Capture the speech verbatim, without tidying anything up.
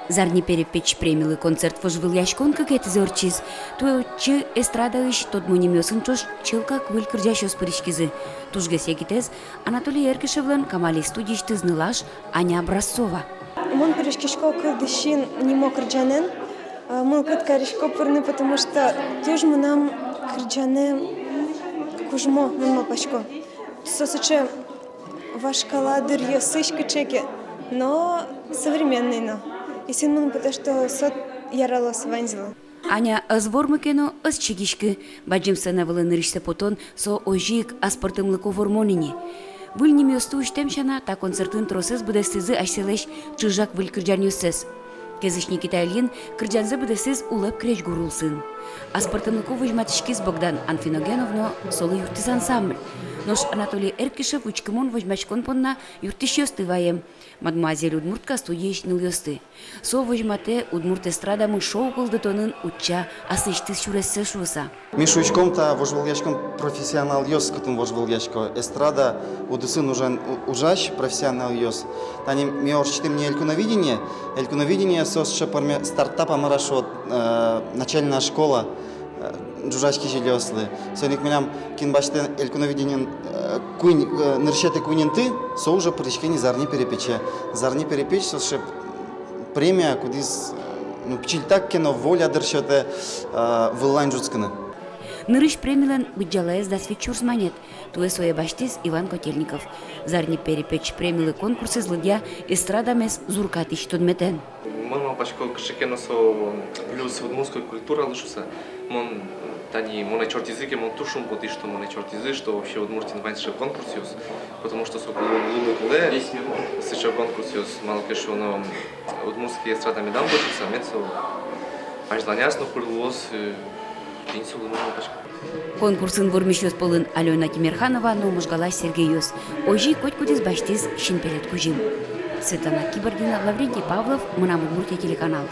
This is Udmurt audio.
«Зарни перепеч» премилы концерт-вожвылъяськон кыкетӥзэ ортчиз. Туэ отчы эстрадаысь тодмо нимъёсын ӵош чылкак выль кырӟасьёс пыриськизы. Тужгес егитэз — Анатолий Эркишевлэн «Камали» студиысьтыз нылаш Аня Образцова. Мон пыриськисько «Кылдӥсин» нимо кырӟанэн. Мылкыд карисько пырны, потому что туж мынам кырӟанэ кужмо, мон малпасько. Со сыӵе вашкала дыръёсысь кыӵе ке, но современный но. И соин мыным потэ, что со яралоз ваньзылы. Аня ӧз вормы ке но, ӧз чигиськы. Бадӟым сцена вылэ нырысьсэ потон — со озьы ик аспӧртэмлыко вормон ини. Выль нимъёсты усьтэм сяна, та концертын тросэз быдэстӥзы асьсэлэсь чыжак выль кырӟанъёссэс. Кезысь Никита Ильин кырӟанзэ быдэстӥз «Улэп крезьгур» улсын. Аспӧртэмлыко возьматӥськиз Богдан Анфиногенов но солы юрттӥз ансамбль. Нош Анатолий Эркишев учкымон-возьмаськон понна юрттӥсьёсты ваем. «Мадмуазель удмуртка» студиысь нылъёсты. Со возьматэ удмурт эстрадамы шоу кылдытонын утча аслэсьтыз сюрессэ шуыса. Ми шуиськом, та вожвылъяськон профессионалъёс, кытын вожвылъясько, эстрада удысын ужан, у-, ужась профессионалъёс. Тани ми ортчытӥм ни «Элькуновидение». «Элькуновидение» со сыӵе пӧрме стартап, а мар-а шуод, э, начальная школа, э, ӝужась кизилиослы. Соин ик милям кин басьтэ «Элькуновидениен», э, куинь, э, нырысетӥ куинь инты, со уже пыриське ни «Зарни перепече». «Зарни перепеч» со сыӵе премия, кудӥз, э, ну, пичильтак ке но воля, дыр, сётэ, э, выллань ӝутскыны. Нырысь премилэн быдӟалаез дас вить сюрс манет. Туэ сое басьтӥз Иван Котельников. «Зарни перепеч» премилы конкурсэз лыдъя эстрадамес зуркатӥсь тодметэн. Мон малпасько, кыӵе ке но со плюс удмуртской культуралы шуыса. Мон, тани, монэ ӧтизы ке, мон туж шумпотӥ, что монэ ӧтизы, что вообще Удмуртиын вань сыӵе конкурсъёс, потому что со кулэ, луыны кулэ сыӵе конкурсъёс, малы ке шуоно, удмуртский эстрада медам быдӟыса, мед со азьланяз но кур луоз, э, тӥни со луыны малпасько. Конкурсын вормисьёс пӧлын Алёна Тимерханова но можгалась Сергейёс. Озьы котькудӥз басьтӥз синпелет кузьым. Светлана Кибардина, Лаврентий Павлов, «Мынам Удмуртие» телеканал.